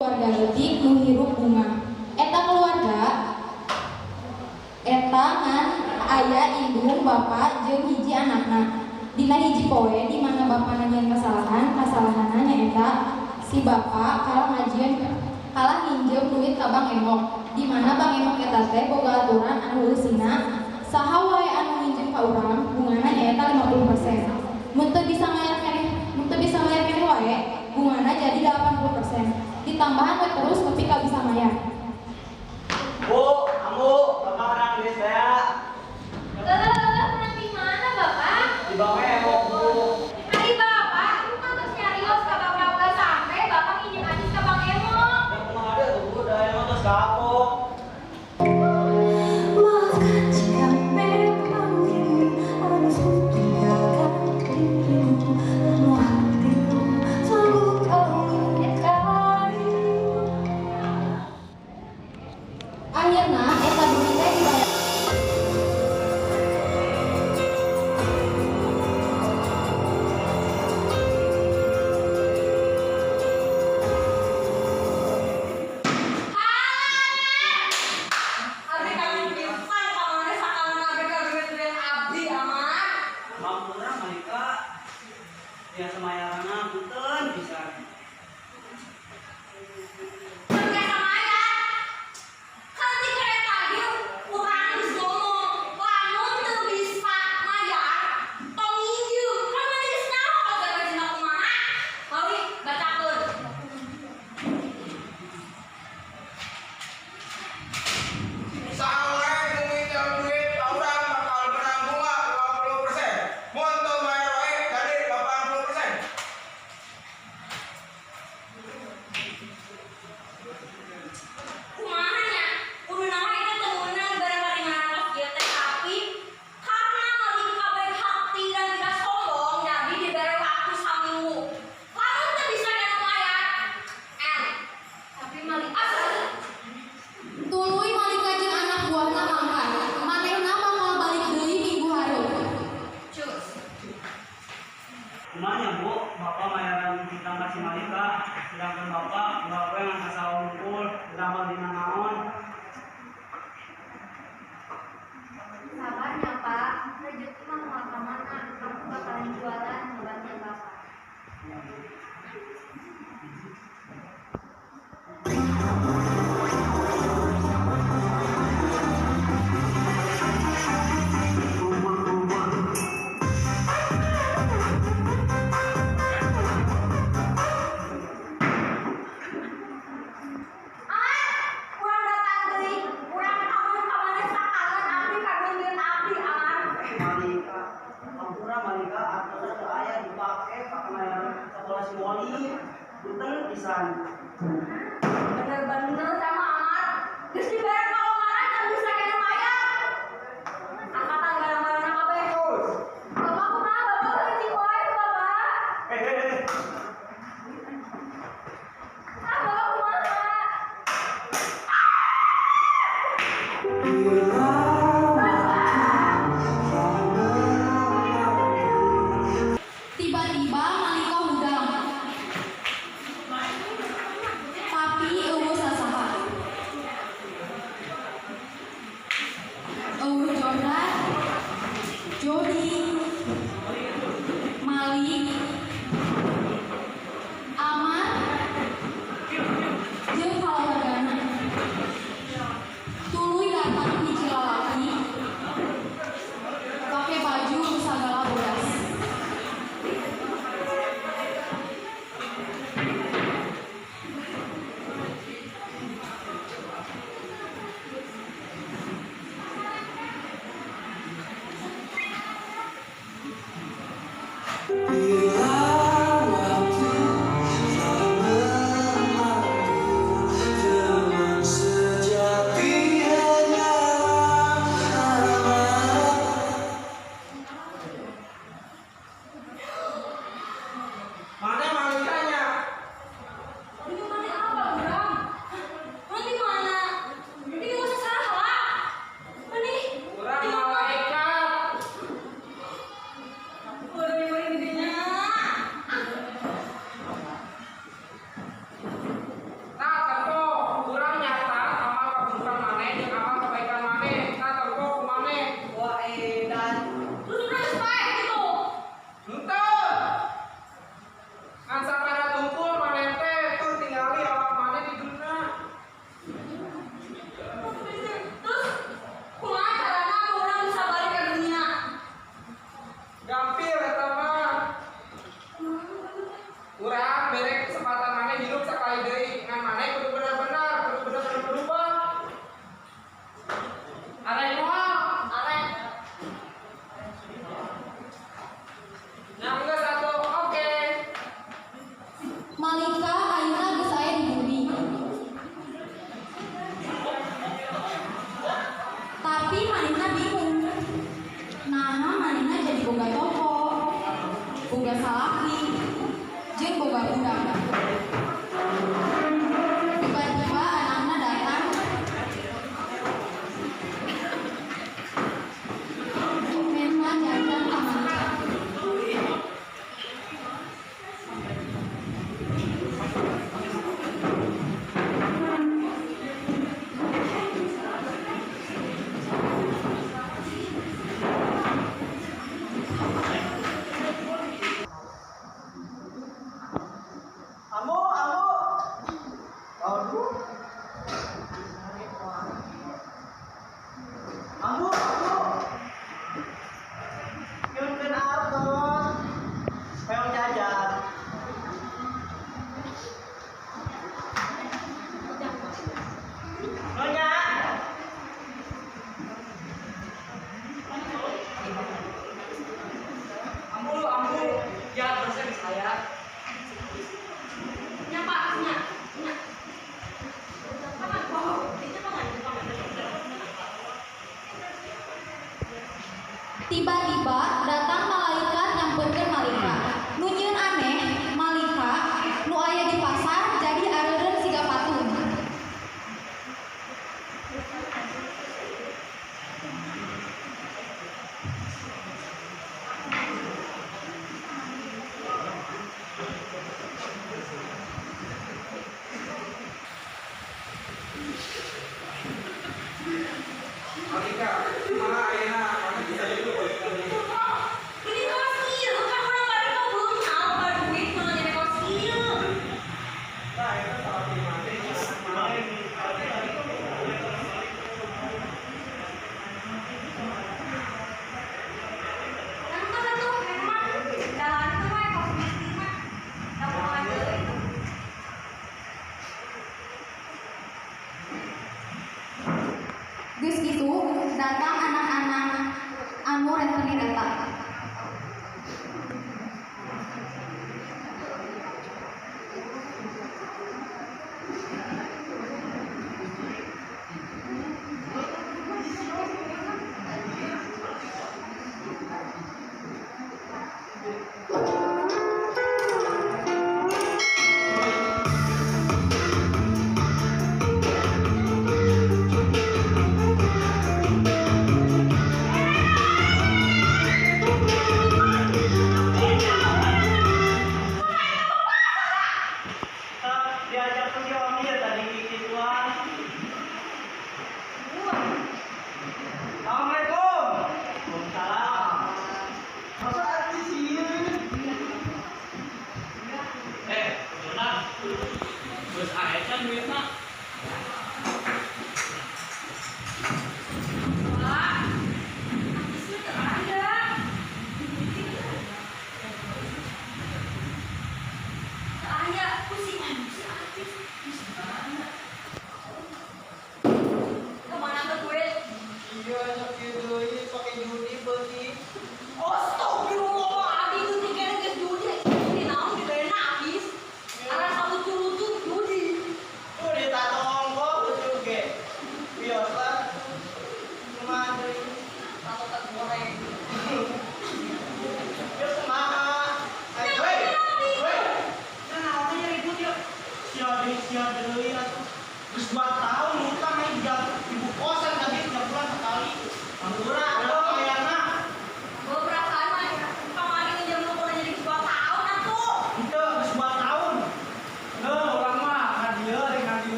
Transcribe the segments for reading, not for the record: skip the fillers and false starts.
Keluarga leutik nu hirup bungah. Eta keluarga eta ngan aya indung, bapa jeung hiji anakna. Dina hiji poe di mana bapana nyieun kasalahan, kasalahanna nyaeta si bapa kalah ngajieun kalah nginjem duit ka Bank Emok. Di mana Bank Emok eta teh boga aturan anu eusina saha wae anu nginjem ka urang, bungana nyaeta 50%. Mun teu bisa mayar keneh, mun teu bisa mayar keneh wae, bungana jadi 80%. Ditambahan we terus nepi ka bisa mayar. Bu, Ambu, Bapak menang duit saya. Eh, menang di mana, Bapak? Di Bank Emok, Bu. Ari Bapak, aku kan terus nyarios ka Bapak ulah sampai Bapak nginjem acis ka Bank Emok. Da kumaha deui tuh, Bu, da emang tos kapok. Maafkan jika memang kini harus ku tinggalkan dirimu, karena hatiku selalu kau lukai. Akhirna eta duit teh dibayar. Abdi kami pisan ka mana sakalana abdi ka duit-duit abdi, Amar. Hampura, Malika. Biasa mayaranna punten pisan. Biasa mayar. Kan ti kereta tadi urang geus ngomong, lamun teu bisa mayar, tong nginjem. Kan maneh geus nyaho konsekuensina kumaha. Mawi, bacakeun. Saha wae nu minjem duit ka urang bakal menang bunga 50%. Mun teu mayar wae jadi 80%. Kumaha nya? Kudu nama itu teu meunang barang 500 ieu teh, tapi karena Malika baik hati dan tidak sombong, jadi diberi waktu saminggu. Lamun teu bisa keneh mayar, N. Tapi Malika. Tuluy Malika jeung anak buahna mangkat. Manehna bakal balik deui minggu hareup. Cus. Kumaha nya, Bu, Bapak mayaran hutang ka si Malika, sedangkan Bapak nggak we ngan sasawah hungkul, damel dina naon. Sabar nya, Pak. Rezeki mah moal ka mana. Aku bakalan jualan ngebantu Bapak. Ya, Bu. Amar, urang datang deui, urang kangen ka maneh sakangen abdi ka duit abdi, Amar. Malika, hampura, Malika, artosna teu aya dipake pake mayaran sekolah si Moli. Punten pisan. Bener-bener sama Amar. Geus dibere kalonggaran can bisa keneh mayar. Angkatan barang-barangna kabeh. Bapak kumaha? Bapak leutik wae tuh, Bapak. Eh, eh, eh. Ah, Bapak kumaha? Bila waktu telah berlalu. Tiba-tiba Malika hudang. Tapi euweuh sasaha. Boga salaki jeung boga budak. Tiba-tiba anakna datang menta jajan ka Malika.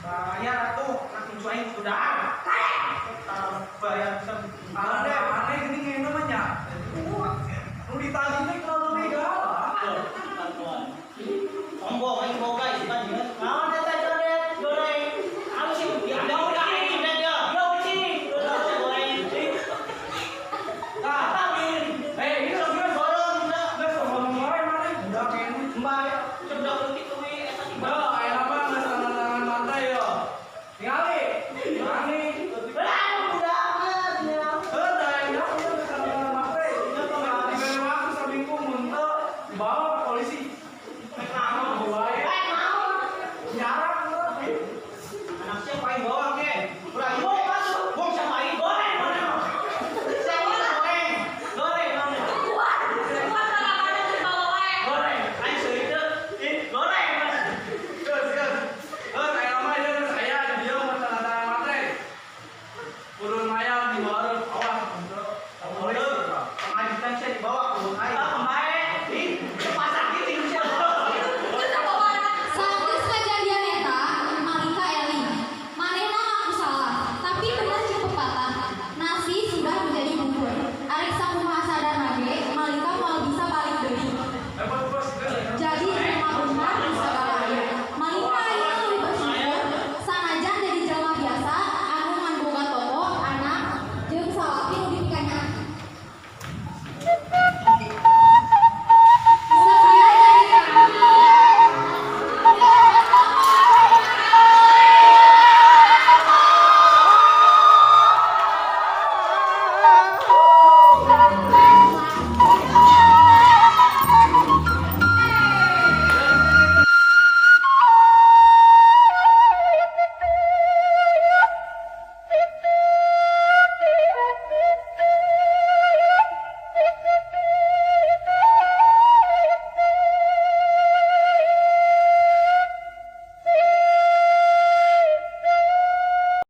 Bayar atuh, anak incu aing sudah. Bayar sem. Aneh, aneh gini ngene mah nya. Nu ditagih teh terlalu legal. Sombong aing boga isukan dia. Naon eta jodet goreng. Halus sih diambil udah aing dan dia. Yo cing. Goreng. Tah, Eh, ini lagi goreng udah. geus ngomong wae maneh budak kene. Mbak, cedak leutik euy eta si Yo, aya mah geus tanda tangan mantai yo. Tingali. Mani. Lah, budakna nya. Heuh, da aya mah geus tanda tangan mantai. Dibere waktu saminggu mun teu dibawa ke polisi. Rek naon? Wae. Rek naon? Nyarak heuh. Anak siapa yang bawa?